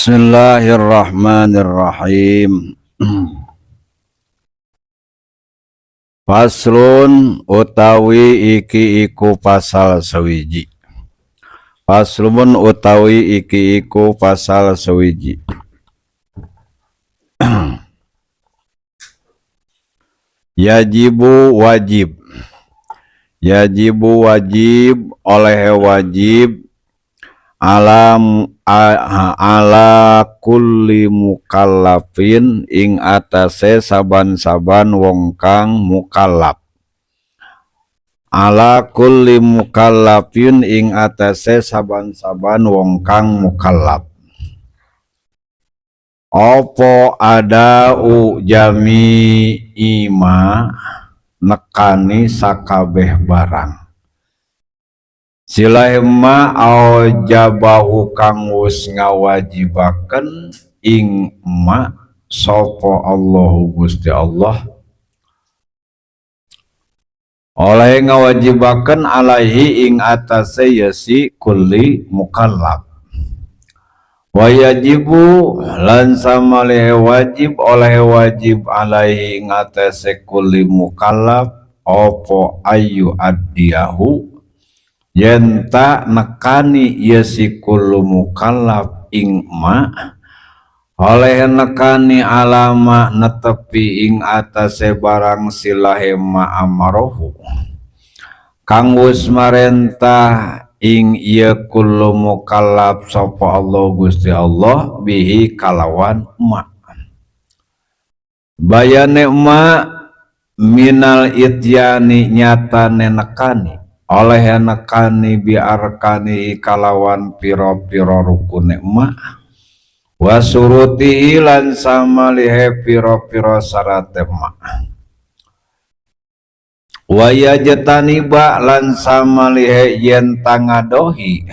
Bismillahirrahmanirrahim. Faslun utawi iki iku pasal sawiji. Faslun utawi iki iku pasal sawiji. Yajibu wajib. Yajibu wajib oleh wajib ala kulli mukallafin ing atase saban-saban wong kang mukallaf. Ala kulli mukallafin ing atase saban-saban wong kang mukallaf. Apa adau jami ima nekani sakabeh barang. Silahma aujabahu kang wis ngawajibaken ing ma sapa Allahu Gusti Allah oleh ngawajibaken alaihi ing atase yasi kulli mukallaf. Wa yajibu lan samalehe wajib oleh wajib alaihi ing atase kulli mukallaf apa ayu addiyahu yen ta nekani yasi kullu mukallaf ing ma oleh nekani alama netepi ing atase barang silahe ma amarohu kang wis marentah ing ieu kullu mukallaf sapa Allah Gusti Allah bihi kalawan ma bayane ma minal ityani nyatane nekani oleh nekani biarkani kalawan piro-piro rukune ma wasurutihi lan samalihe piro-piro syarate ma wayajtaniba lan samalihe yen tangadohi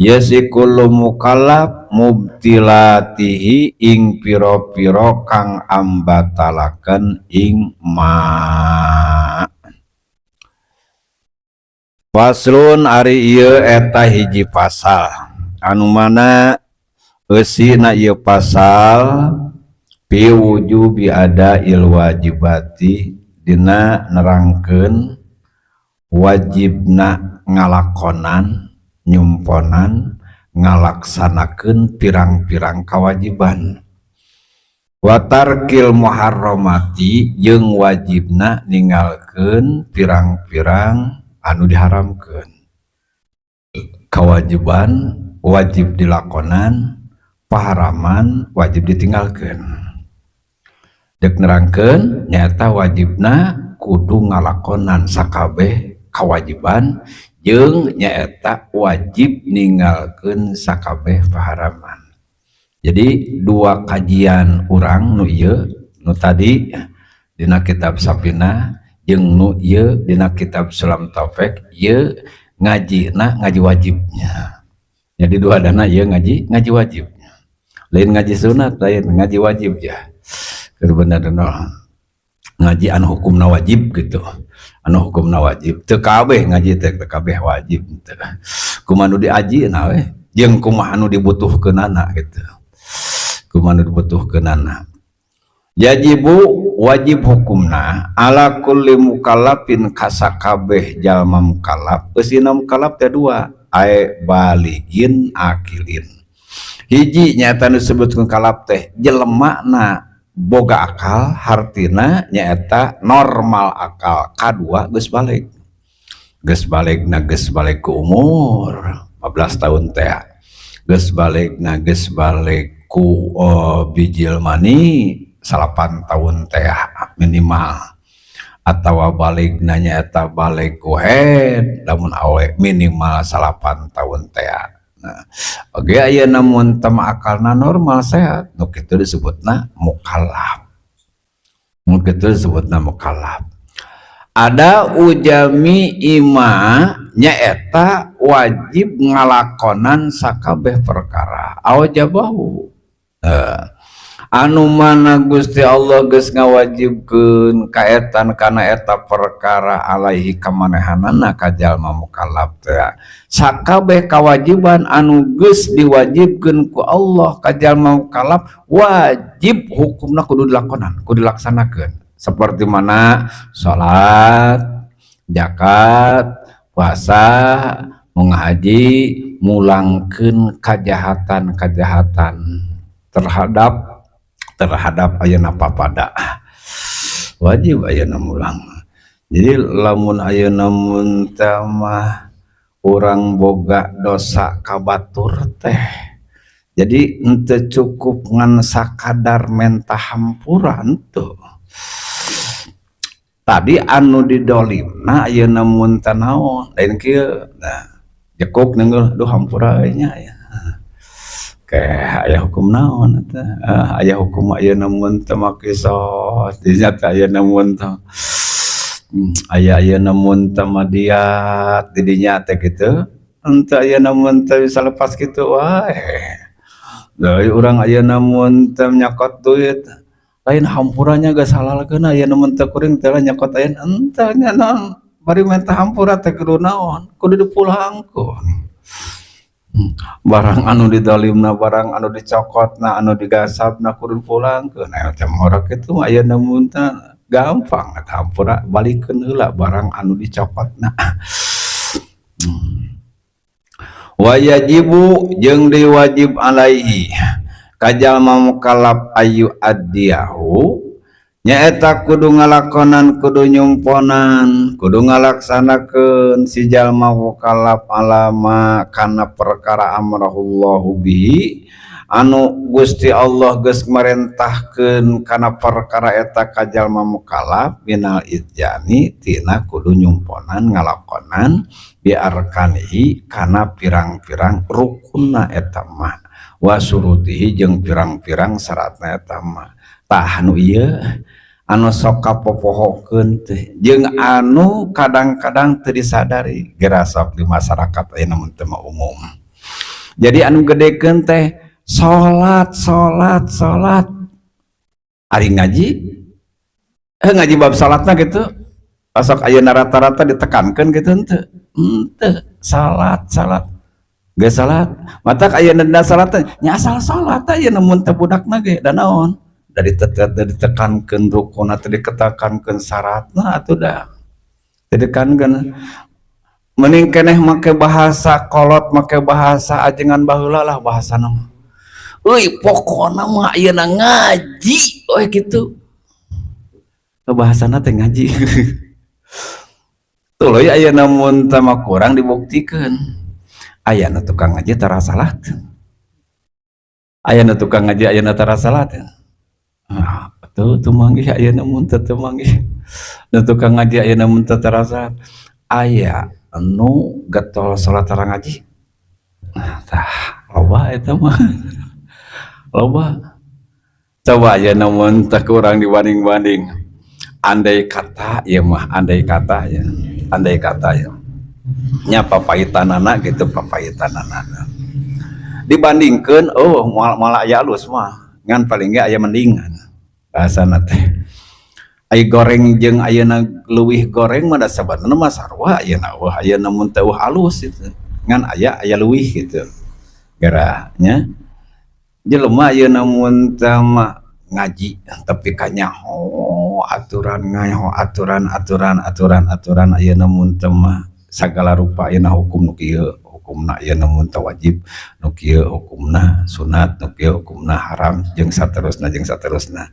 yasikullu mukallaf mubtilatihi ing piro-piro kang ambatalaken ing ma. Faslun ari ieu eta hiji pasal anu mana eusina ieu pasal fi wujubi adail wajibati dina nerangkeun wajibna ngalakonan nyumponan ngalaksanakeun pirang-pirang kawajiban wa tarkil muharramati jeung wajibna ninggalkeun pirang-pirang anu diharamkeun. Kewajiban wajib dilakonan, paharaman wajib ditinggalkeun. Dek nerangkeun nyata wajibna kudu ngalakonan sakabeh kewajiban jeung nyaeta wajib ninggalkeun sakabeh paharaman. Jadi dua kajian urang nu ieu nu tadi dina kitab Safinah jeung nu ieu dina kitab Sulam Taufik ieu ngajina ngaji wajibnya. Jadi dua dana ieu ngaji ngaji wajib. Lain ngaji sunat, lain ngaji wajib ya. Keur bener-bener ngaji anu hukumna wajib gitu. Anu hukumna wajib teu kabeh ngaji teh teu kabeh wajib teu. Kumaha nu diajina we jeung kumaha anu dibutuhkeunana gitu. Kumaha nu dibutuhkeunana. Yajibu wajib hukumna ala kulli mukallafin kasakabeh jalma mukallaf. Eusina mukallaf teh dua, ae baligin akilin. Hiji nyata nu disebutkeun kalap teh jelemana boga akal hartina nyaeta normal akal. Kadua geus balig. Geus baligna geus balig ku umur 15 tahun teh. Geus baligna geus balig ku bijil mani 8 tahun teh minimal atawa balik nanya eta balik ku head lamun awe minimal 8 tahun teh. Nah, oke aya namun tema akalna normal sehat nu kitu disebutna mukallaf. Nu kitu disebutna mukallaf. Ada ujami ima nyaeta wajib ngalakonan sakabeh perkara aujabahu. Anu mana Gusti Allah geus ngawajibkeun kaetan kana eta perkara alaihi kamanehanana ka jalma mukallaf teh. Sakabeh kawajiban anu geus diwajibkeun ku Allah ka jalma mukallaf, wajib hukumna, kudu dilakonan, kudu dilaksanakeun, seperti mana salat, zakat, puasa, menghaji, mulangkeun kajahatan-kajahatan terhadap terhadap ayeuna papada, wajib ayeuna mulang. Jadi lamun ayeuna mun mah urang boga dosa ka batur teh, jadi henteu cukup ngan sakadar menta hampura. Tuh tadi anu didolimna ayeuna mun teh naon lain kieu. Nah, jekuk nenggel, duh, hampura nya ya. Kayak aya hukum naon eta? Aya hukum ayeuna mun teh mah kisos dinya teh, ayeuna mun teh aya ayeuna mun teh mah diat di dinya teh kitu. Henteu, ayeuna mun teh bisa lepas kitu wae. Dari urang ayeuna mun teh nyokot duit, lain hampuranya geus halalkeun ayeuna mun teh kuring teh nyokot ayeuna henteu nya naon bari minta hampura teh, kudu naon, kudu dipulangkeun barang anu didolimna, barang anu dicokotna, anu digasabna, kudu dipulangkeun. Nah, teh ngorok kitu ayeuna mun teh gampang eta hampura, balikeun heula barang anu dicokotna. Wayajibu jeung diwajib alaihi ka jalma mukallaf ayu addiyahu, nyaeta kudu ngalakonan, kudu nyumponan, kudu ngalaksanakeun si jalma mukallaf alama kana perkara amarahullahu bihi, anu Gusti Allah geus marentahkeun kana perkara eta ka jalma mukallaf, minal ityani tina kudu nyumponan, ngalakonan, bi arkanihi kana pirang-pirang rukunna eta mah, wa syurutihi jeung pirang-pirang syaratna eta mah. Tah, anu ieu anu sok kapopohokeun teh jeung anu kadang-kadang teu disadari geura sok di masyarakat ayeuna mun teu mah umum. Jadi anu gedekeun teh salat, salat, salat. Ari ngaji, ngaji bab salatna gitu asok ayeuna rata-rata ditekankeun gitu henteu? Henteu. Salat, salat geus salat, matak ayeuna dina salat teh nya asal salat ayeuna mun teu budakna ge da naon dari ditekankeun rukunna teh, ditekankeun syaratna atuh dah ditekankeun. Mending keneh make bahasa kolot, make bahasa ajengan baheula lah, bahasana mah euy, pokona mah ayeuna ngaji we kitu, bahasana teh ngaji. Tuluy ayeuna mun teh mah kurang dibuktikeun, aya nu tukang ngaji tara salat, aya nu tukang ngaji ayeuna tara salat. Ah, tuh teu manggih ayeuna mun teu, teu manggih nu tukang ngaji ayeuna mun teu tara salat. Aya nu getol salat tara ngaji. Nah, tah loba eta mah, loba. Coba ayeuna mun teh kurang dibanding-banding, andai kata ieu mah, andai kata ya, andai kata ya nya, papaitanana gitu, papaitanana dibandingkeun, oh, moal moal aya alus mah, ngan paling ge aya mendingan bahasana teh. Ai goreng jeung ayeuna leuwih goreng mah da sabenerna mah sarua ayeuna. Wah, ayeuna mun teu alus itu ngan aya aya leuwih gitu geura nya. Jelema ayeuna mun teh mah ngaji tapi kanyaho aturan, nyaho aturan, aturan, aturan, aturan. Ayeuna mun teu mah sagala rupa ayeuna hukum nu kieu hukumna, ayeuna mun teu wajib nu kieu hukumna, sunat nu kieu hukumna, haram jeung saterusna, jeung saterusna.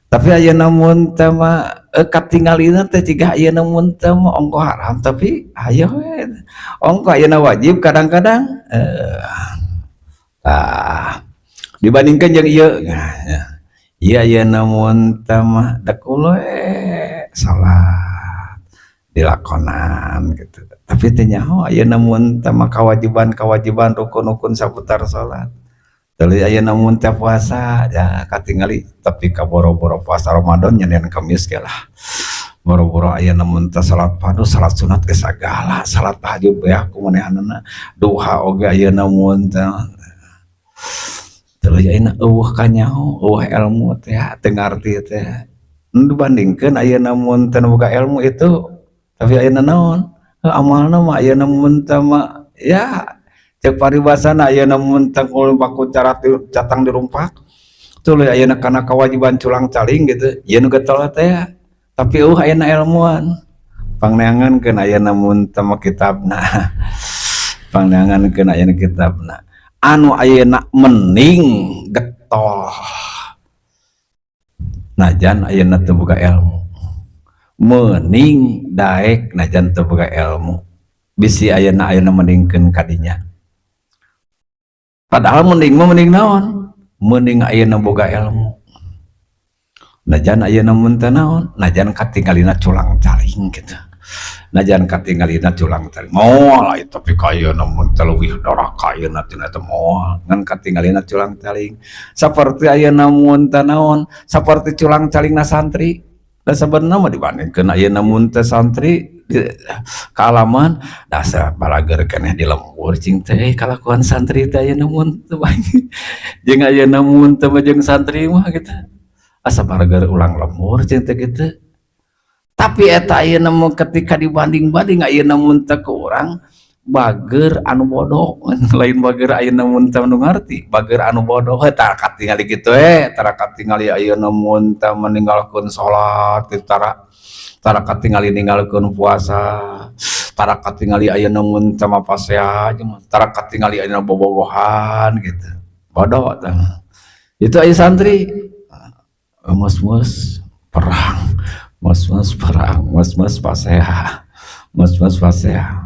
Tapi ayeuna mun teh mah katingalina teh jiga ayeuna mun teh mah ongko haram tapi hayo we, ongko ayeuna wajib kadang-kadang. Tah, dibandingkan jeung ieu, nah ya. Ieu ayeuna mun teh mah da kulo salat dilakonan gitu, tapi teu nyaho ayeuna mun teh mah kewajiban-kewajiban, rukun-rukun saputar salat. Tuluy ayeuna mun teh puasa ya katingali tapi ka boro-boro puasa Ramadan, Nyenin Kamis ge lah boro-boro. Ayeuna mun teh salat fardu, salat sunat ge sagala, salat tahajud beak ku manehanana, duha oge ayeuna mun teh. Tuluy Tuluy ayeuna euweuh kanyaho, euweuh ilmu teh, teu ngarti teh. Dibandingkeun ayeuna mun teu boga ilmu itu, tapi ayeuna naon? Amalna mah ayeuna mun teu mah ya cek paribasana ayeuna mun teu baku catang dirumpak. Tuluy ayeuna kana kewajiban culang caling gitu, ieu nu getol teh. Tapi euweuh ayeuna ilmuan. Pangneangankeun ayeuna mun teu mah kitabna. Pangneangankeun ayeuna kitabna. Anu ayeuna mending getol najan ayeuna teu boga ilmu, mending daek najan teu boga ilmu, bisi ayeuna ayeuna mendingkeun kadinya. Padahal mending mah mending naon, mending ayeuna boga ilmu najan ayeuna mun teu naon, najan katinggalina culang caling gitu, najan katinggalina culang caling moal aya, tapi kayeuna mun teu leuwih doraka ayeuna tina teh moal, ngan katinggalina culang caling saperti ayeuna mun teu naon, saperti culang calingna santri. Da sabenerna mah dibandingkeun ayeuna mun teh santri di kaalaman dasar balager keneh di lembur cing teh kalakuan santri teh ayeuna mun teu jeung ayeuna mun teu jeung santri mah gitu, asa balager ulang lembur cing teh gitu. Tapi eta ayeuna mun ketika dibanding-banding ayeuna mun teh ku urang bager anu bodoh, lain bager ayeuna mun teh nu ngarti, bager anu bodoh heuh tara katingali kitu we, tara katingali ayeuna mun teh meninggalkeun salat, tara tara katingali ninggalkeun puasa, tara katingali ayeuna mun teh mah pasea, tara katingali ayeuna bobogohan gitu. Bodoh teh. Itu aya santri mus-mus perang, mus-mus perang, mus-mus pasea, mus-mus pasea.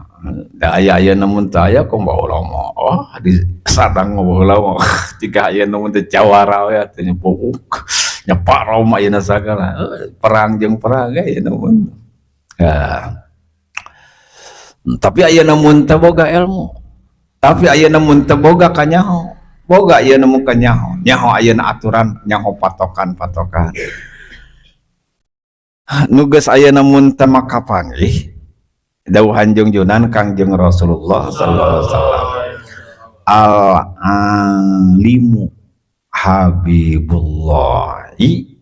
Da aya ayeuna mun teu aya kumaha ulama. Oh, di sadang baheula mah jika ayeuna mun teh jawara we atuh nyepuk nyepak mah ayeuna sagala perang jeung perang ge ayeuna mun. Ya. Tapi ayeuna mun teu boga ilmu. Tapi ayeuna mun teu boga kanyaho. Boga ayeuna mun kanyaho. Nyaho ayeuna aturan, nyaho patokan-patokan. Nu geus ayeuna mun teu makapanggih dawuhan jungjunan Kangjeng Rasulullah sallallahu alaihi wasallam, al alimu habibullahi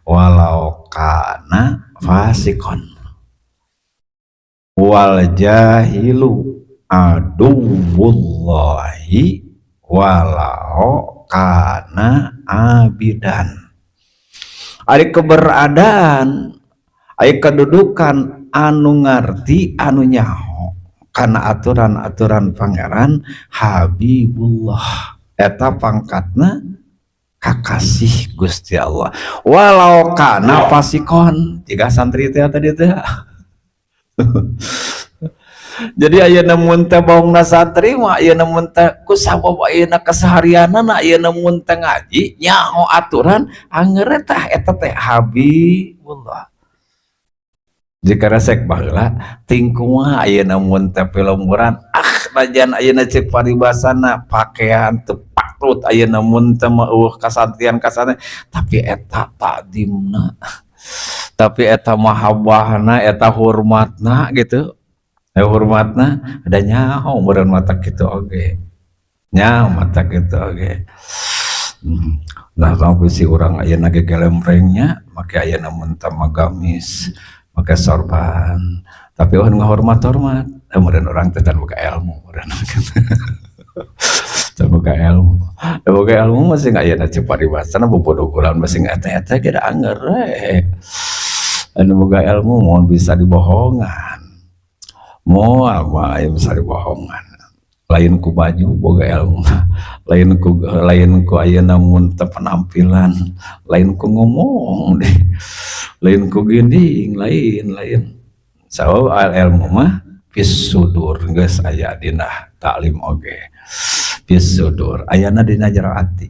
walau kana fasikon wal jahilu aduwullahi walau kana abidan. Ari keberadaan, ari kedudukan anu ngarti anu nyaho kana aturan-aturan Pangeran, Habibullah, eta pangkatna kakasih Gusti Allah walau kana fasikon. Jika santri teh tadi teh. Jadi ayeuna mun teh baongna santri mah ayeuna mun teh ku sabab ayeuna keseharianana ayeuna mun teh ngaji nyaho aturan anger tah eta teh Habibullah. Jika resek baheula ting kumaha ayeuna mun teh pilemburan, ah najan ayeuna cek paribasana pakaian teu patut ayeuna mun teh mah eueuh kasantrian kasantri, tapi eta takdimna, tapi eta mahabbahna, eta hormatna gitu. Hormatna ada nyaho meureun mata kitu oge, nyaho mata kitu oge. Nah sampai si urang ayeuna ge gelemrengnya make ayeuna mun teh mah gamis make sorban, tapi oh ngahormat-hormat meureun urang teh can boga ilmu meureun, can boga ilmu, boga ilmu masih ayeuna cek paribasana bobodogulan masih eta-eta ge da anger we. Anu boga ilmu moal bisa dibohongan, moal moal aya bisa dibohongan, lain ku baju boga ilmu, lain ku ayeuna mun teu penampilan, lain ku ngomong deh, lain ku ginding, lain lain. Sabab al ilmu mah fis sudur, geus aya dina taklim oge fis sudur, ayana dina jero ati,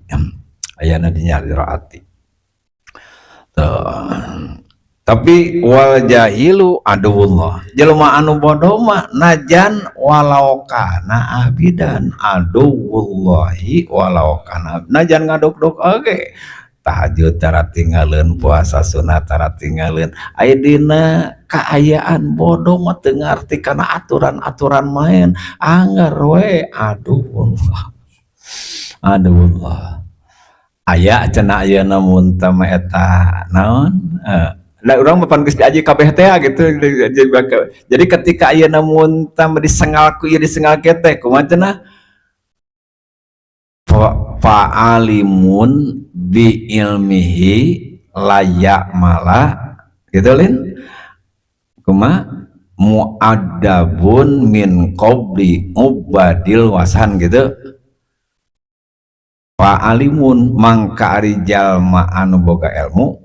ayana dina jero ati. Tuh. Tapi wal jahilu aduwullah, jelema anu bodoh mah najan walau kana abidan, aduwullahi walau kana, najan ngaduk-duk oge tahajud tara tinggalin, puasa sunat tara tinggalin, aya dina kaayaan bodoh mah teu ngarti kana aturan-aturan main anger we aduwullah, aduwullah. Aya cenah ayeuna mun teh mah eta naon, da urang mah pan geus diaji kabeh teh gitu. Jadi ketika ayeuna mun teh disengal ku ieu, disengal kieu teh, kumaha cenah? Fa'alimun bi ilmihi la ya'mala gitu lin, kumaha, mu'adzabun min qabli ubadil wasan gitu. Fa'alimun mangka ari jalma anu boga ilmu,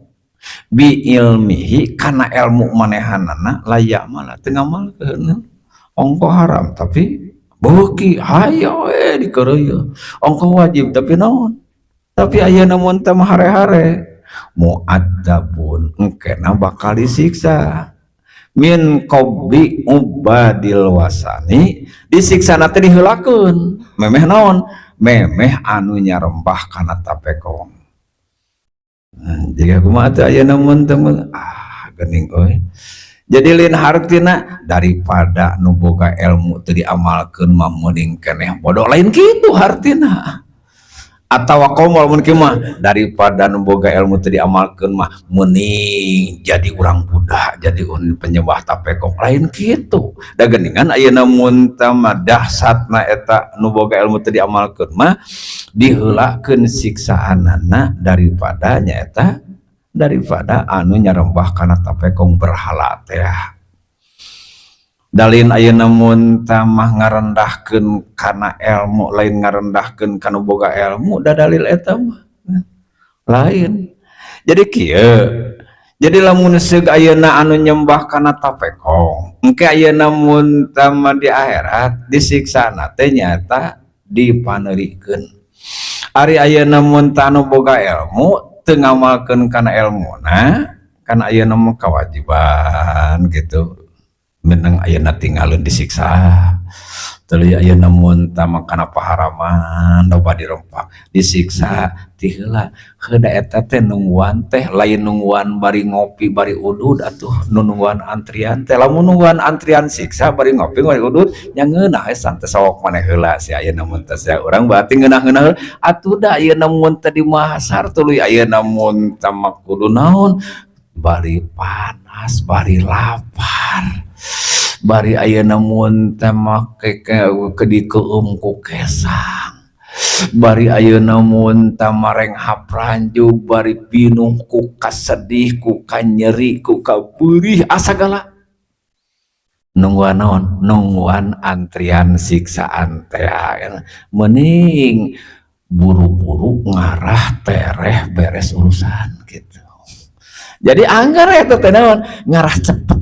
bi ilmihi kana ilmu manehanana, la ya'mala teu ngamalkeun. Ongko haram tapi beuki hayo we dikeureuyeun, ongko wajib tapi naon, tapi ayeuna mun teh hare-hare, mu'adzabun engkena bakal disiksa, min qabli ubadil wasani, disiksa teh diheulakeun memeh naon, memeh anu nyarembah kana tapekong. Jika kumaha teh ayeuna mun teh, ah geuning euy. Jadi lin hartina daripada nu boga ilmu teu diamalkeun mah mending keneh bodoh, lain kitu hartina. Atawa komo mun kieu mah, daripada nu boga ilmu teu diamalkeun mah mending jadi urang Buddha, jadi penyembah tapekong, lain kitu. Da geuningan ayeuna mun teh mah dahsatna eta nu boga ilmu teu diamalkeun mah diheulakeun siksaanana daripada nyaeta daripada anu nyarembah kana tapekong berhala teh. Dalin ayeuna mun teh mah ngarendahkeun kana ilmu, lain ngarendahkeun kana boga ilmu, da dalil eta mah lain. Jadi kieu, jadi lamun seug ayeuna anu nyembah kana tapekong, engke ayeuna mun teh mah di akhirat disiksana teh nyaeta dipaneurikeun. Ari ayeuna mun teh anu boga ilmu teu ngamalkeun kana ilmuna, kana ayeuna mah kewajiban gitu, menang ayeuna tinggalin disiksa. Tuluy ayeuna mun tah mah kana paharaman loba dirempak, disiksa ti heula. Heuda eta teh nungguan teh lain nungguan bari ngopi bari udud atuh, nu nungguan antrian teh. Lamun nungguan antrian siksa bari ngopi bari udud nya ngeunah we, santai sok maneh heula si ayeuna mun teh sia urang berarti ngeunah-ngeunah atuh. Da ayeuna mun teh di mahsar, tuluy ayeuna mun teh mah kudu naon, bari panas, bari lapar, bari ayeuna mun teh mah ke dikeum ku kesang, bari ayeuna mun teh mareng hapranju, bari pinuh ku kasedih, ku kanyeri, ku kapeurih, asagala nungguan naon, nungguan antrian siksaan teh. Mending buru-buru ngarah tereh beres urusan gitu. Jadi anggar eta teh naon, ngarah cepet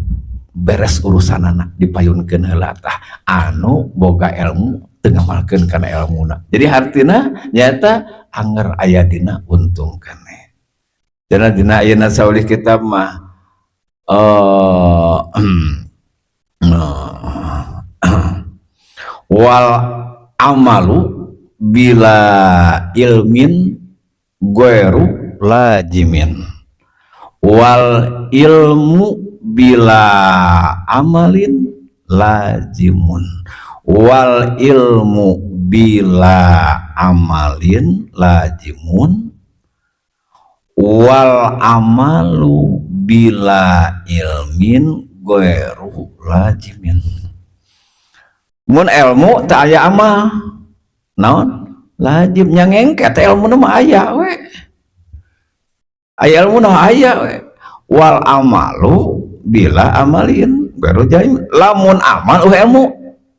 beres urusanana, dipayunkeun heula tah anu boga ilmu teu ngamalkeun kana ilmuna. Jadi hartina nyaeta anggar aya dina untung keneh. Cenah dina ayeuna saulih kitab mah wal amalu bila ilmin ghairu lajimin, wal ilmu bila amalin lajimun, wal ilmu bila amalin lajimun, wal amalu bila ilmin ghairu lajimin. Mun ilmu teu aya amal naon, lazim nya ngengket. Ilmu mah aya we, aya ilmu mah aya we. Wal amalu bila amalin baru jadi, lamun amal ilmu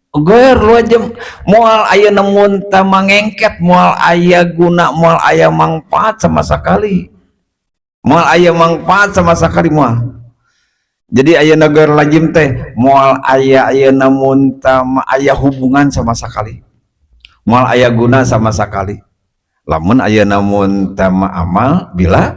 ghairu lazim, moal aya mun teh mangengket, moal aya guna, moal aya manfaat sama sekali, moal aya manfaat sama sekali, moal. Jadi aya ghairu lazim teh moal aya ayeuna mun teh aya hubungan sama sekali, moal aya guna sama sekali lamun ayeuna mun teh amal bila,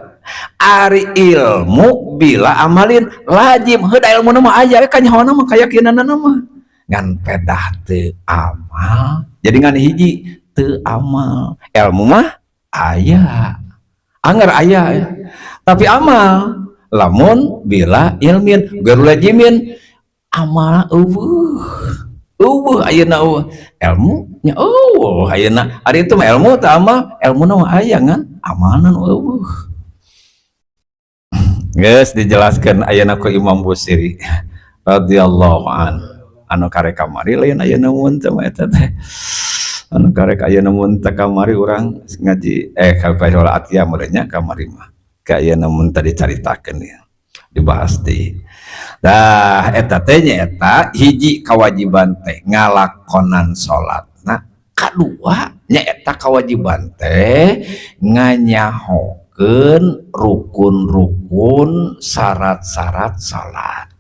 ari ilmu bila amalin lazim. Heuda ilmu mah aya kanyahoana mah, kayakinanna mah, ngan pedah teu amal. Jadi ngan hiji teu amal, ilmu mah aya, angger aya ya. Tapi amal lamun bila ilmin ghairu lazimin, amal eueuh, eueuh ayeuna, eueuh ilmu nya, eueuh ayeuna. Ari itu mah ilmu teu amal, ilmu mah aya ngan Amalna nu euweuh. Geus dijelaskeun ayeuna ku Imam Busiri radhiyallahu an. Anu karek kamari lain ayeuna mun teh mah eta teh. Anu karek ayeuna mun teh kamari urang ngaji ka Faisal Atia meureun nya kamari mah. Ka ayeuna mun tadi caritakeun ya. Dibahas deui. Dah eta teh nyaeta hiji kewajiban teh ngalakonan salatna. Kadua nyaeta kewajiban teh nganyahokeun rukun-rukun syarat-syarat salat.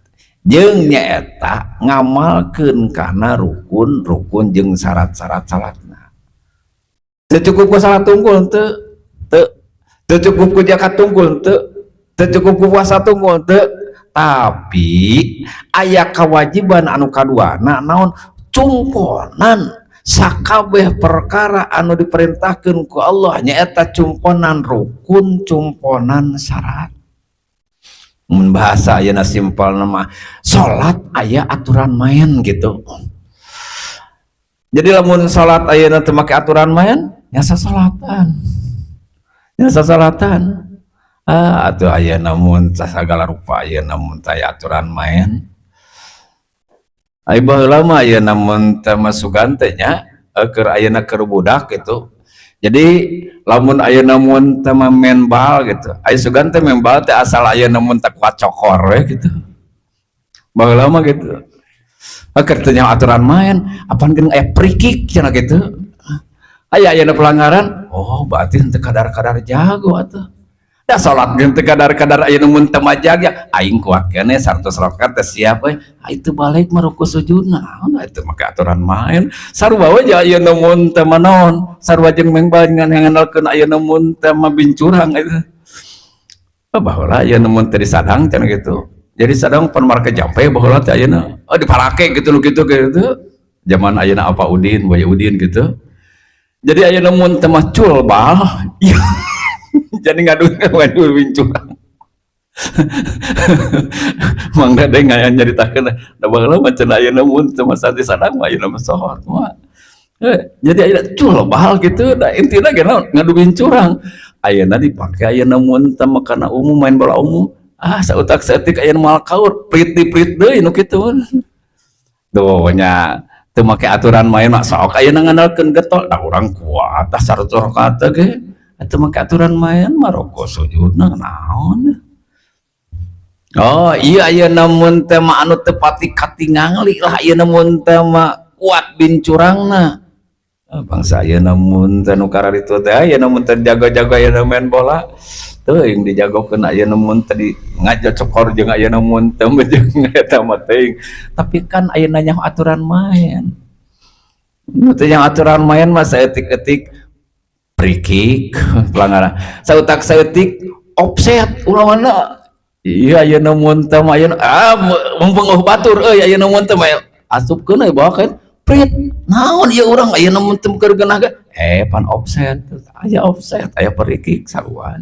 Jeung nyaeta ngamalkeun kana rukun-rukun jeung syarat-syarat salatna. Teu cukup ku salat tungkul teu, teu, teu cukup ku zakat tungkul teu, teu cukup ku puasa tungkul teu, tapi aya kewajiban anu kaduana naon? Cumponan sakabeh perkara anu diperintahkeun ku Allah nyaeta cumponan rukun, cumponan syarat. Mun bahasa ayeuna simpel mah salat aya aturan main gitu. Jadi lamun salat ayeuna teu make aturan main, nya sasalatan. Nya sasalatan. Ah atuh ayeuna mun sagala rupa ayeuna mun teu aya aturan main. Ai baheula mah ayeuna mun teh mah sugan teh nya keur ayeuna keur budak gitu. Jadi lamun ayeuna mun teh mah main bal gitu. Ai sugan teh main bal teh asal ayeuna mun teh kuat cokor we gitu. Baheula mah gitu. Keur teu nyaho aturan main, apan geuning aya free kick cenah gitu. Aya ayeuna pelanggaran, oh berarti henteu kadar-kadar jago atuh. Da salat ge teu kadar-kadar ayeuna mun teu majag ya aing kuat keneh 100 rakaat teh siap we. Ah itu balik mah ruku sujudna. Naon itu make aturan main. Sarua we ayeuna mun teu mah naon, sarua jeung maen bal ngan ngandalkeun ayeuna mun teu mah bincurang itu. Oh, baheula ayeuna mun teu disadang cenah gitu. Jadi sadang pan marake jampe baheula teh ayeuna. Oh diparake gitu nu kitu gitu. Zaman ayeuna apa Udin, Boy Udin gitu. Jadi ayeuna mun teu mah cul bal. Jadi ngadu ngadu bincurang. Mang Dede ngaya nyaritakeun da baheula mah cenah ayeuna mun teu mah santi sadang mah ayeuna mah sohor mah. Jadi ayeuna cul bal gitu da intina ge naon ngadu bincurang. Ayeuna dipake ayeuna mun teu mah kana umum main bola umum. Ah sautak saeutik ayeuna moal kaur prit di prit deui nu kitu. Tuh nya teu make aturan main mah sok ayeuna ngandalkeun getol da urang kuat tah 100 rakaat ge. Teu make aturan main mah roko sujudna naon. Oh iya ayeuna mun teh mah anu teu pati katingali lah ayeuna mun teh mah kuat bincurangna. Bangsa ayeuna mun teh nu kararitu teh ayeuna mun teh jago-jago ayeuna main bola teuing dijagokeun ayeuna mun teh di ngajo cokor jeung ayeuna mun teh jeung eta mah teuing. Tapi kan ayeuna nyaho aturan main. Nu teh nyaho aturan main mah saeutik-eutik free kick pelanggaran. Sautak saeutik offset ulah mana. Iya ayeuna mun teh mah ayeuna ah mumpung eueuh batur euy ayeuna mun teh mah asupkeun euy bawakeun prit naon ieu urang ayeuna mun teh keur geunah ge pan offset aya offset aya free kick sarua.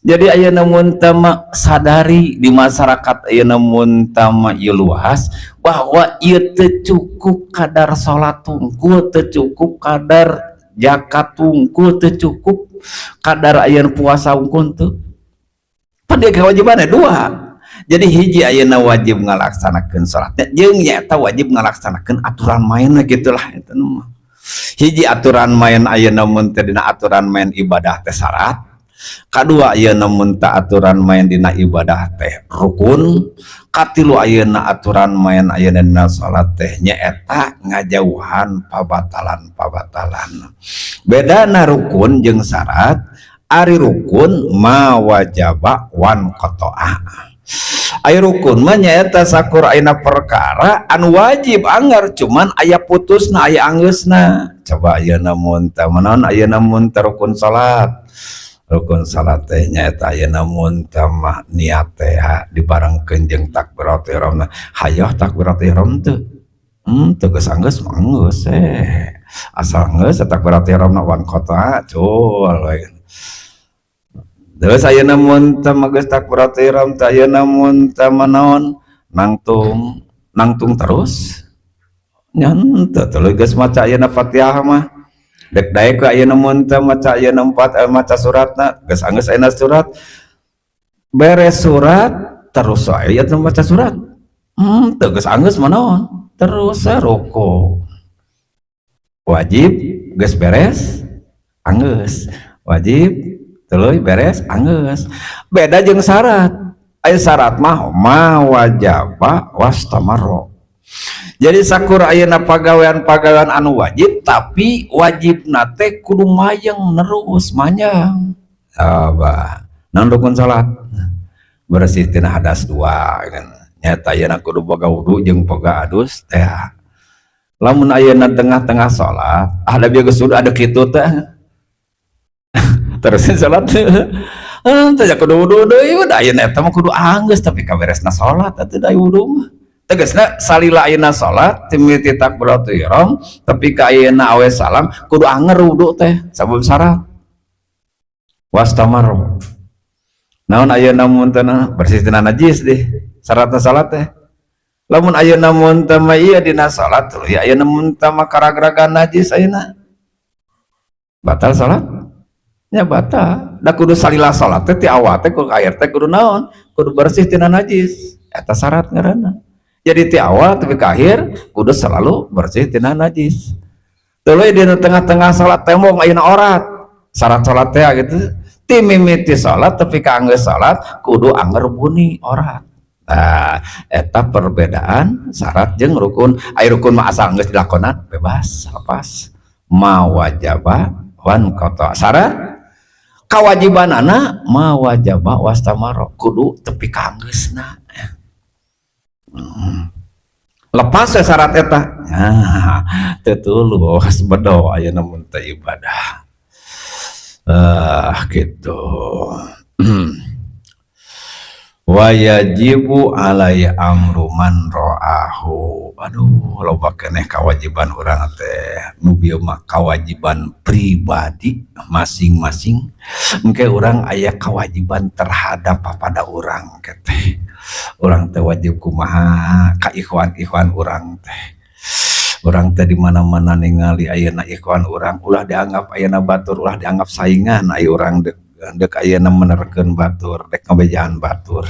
Jadi ayeuna mun teh mah sadari di masyarakat ayeuna mun teh mah ieu luas bahwa ieu teu cukup kadar salat tungkul, teu cukup kadar zakat tungkul, teu cukup kadar ayeuna puasa wungkul teu. Pan dia kewajibannya dua. Jadi hiji ayeuna wajib ngalaksanakeun salatnya jeung nyaeta wajib ngalaksanakeun aturan mainna gitulah eta mah. Hiji aturan main ayeuna mun teh dina aturan main ibadah teh syarat. Kadua ayeuna mun teh aturan main dina ibadah teh rukun. Katilu ayeuna aturan main ayeuna dina salat teh nyaeta ngajauhan pabatalan-pabatalan. Bedana rukun jeung syarat, ari rukun ma wajaba wan qata'a. Ari rukun mah nyaeta sakur ayeuna perkara anu wajib anggar cuman aya putusna aya anggeusna. Coba ayeuna mun teh manaon ayeuna mun teh rukun salat. Rukun salat teh nyaeta ayeuna mun teh mah niat teh dibarengkeun jeung takbiratul ihramna. Hayoh takbiratul ihram teu. Teu geus anggeus mah geus Asal geus takbiratul ihramna wan qata'a cul we. Terus ayeuna mun teh mah geus takbiratul ihram teh ayeuna mun teh mah naon nangtung nangtung terus nya henteu tuluy geus maca ayeuna Fatihah mah. Dek daek ayeuna mun teu maca ayeuna empat maca suratna geus anggeus ayeuna surat beres surat terus aya teu maca surat teu geus anggeus manaon terus ruku. Wajib geus beres anggeus, wajib tuluy beres anggeus. Beda jeung syarat. Aya syarat mah ma wajaba wastamarro. Jadi sakur ayeuna pagawean-pagawean anu wajib, tapi wajibna teh kudu mayeng nerus manjang. Abah, naon rukun salat? Bersih tina hadas dua kan. Nyata ayeuna kudu boga wudu jeung boga adus teh. Lamun ayeuna tengah-tengah salat, ada bieu geus ada kitu teh. Terusin salat. Teh kudu wudu deui, udah ayeuna eta mah kudu anggeus tapi kaberesna salat atuh da wudu mah. Tegasna salila ayeuna salat timiti takbiratul ihram tapi ka ayeuna awe salam kudu anger wudu teh sabab syarat wastamar. Naon ayeuna mun teu bersih tina najis deh syaratna salat teh. Lamun ayeuna mun teu mah ieu dina salat tuluy ayeuna mun teu mah karagragan najis ayeuna batal salat nya, batal. Da kudu salila salat teh ti awal teh kudu akhir teh kudu naon, kudu bersih tina najis, eta syarat ngaranna. Jadi ti awal tapi ke akhir kudu selalu bersih tina najis. Tuluy di tengah-tengah salat tembong ayeuna orat syarat salat teh gitu, ti mimiti salat tapi ka anggeus salat kudu anger buni orat. Nah, eta perbedaan syarat jeung rukun. Ai rukun mah asal geus dilakonan bebas lepas ma wajaba wan qata. Syarat kawajibanana ma wajaba wastamaro, kudu tepi ka anggeusna. Lepas ya syarat eta. Nah, teu tulus bedo ayeuna mun teu ibadah. Ah, gitu. Wa yajibu alai amru man ra'ahu. Aduh, loba keneh kewajiban urang teh. Nu bieu mah kewajiban pribadi masing-masing. Engke urang aya kewajiban terhadap pada urang teh. Urang teh wajib kumaha ka ikhwan-ikhwan urang teh. Urang teh di mana-mana ningali ayeuna ikhwan urang ulah dianggap ayeuna batur, ulah dianggap saingan. Ayo urang dek dek ayeuna menerkeun batur, dek ngabejaan batur.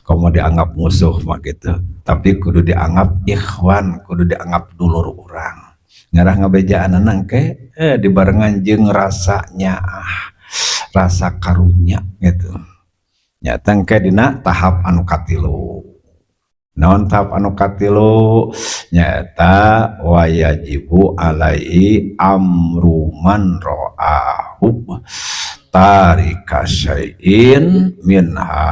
Komo dianggap musuh mah gitu, tapi kudu dianggap ikhwan, kudu dianggap dulur urang. Ngarah ngabejaan engke dibarengan jeung rasa nyaah, rasa karunya gitu. Nyata engke dina tahap anu katilu. Naon tahap anu katilu? Nyata wayajibu alaihi amru man ra'ahu tarika syai'in minha.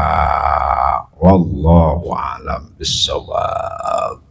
Wallahu a'lam bissawab.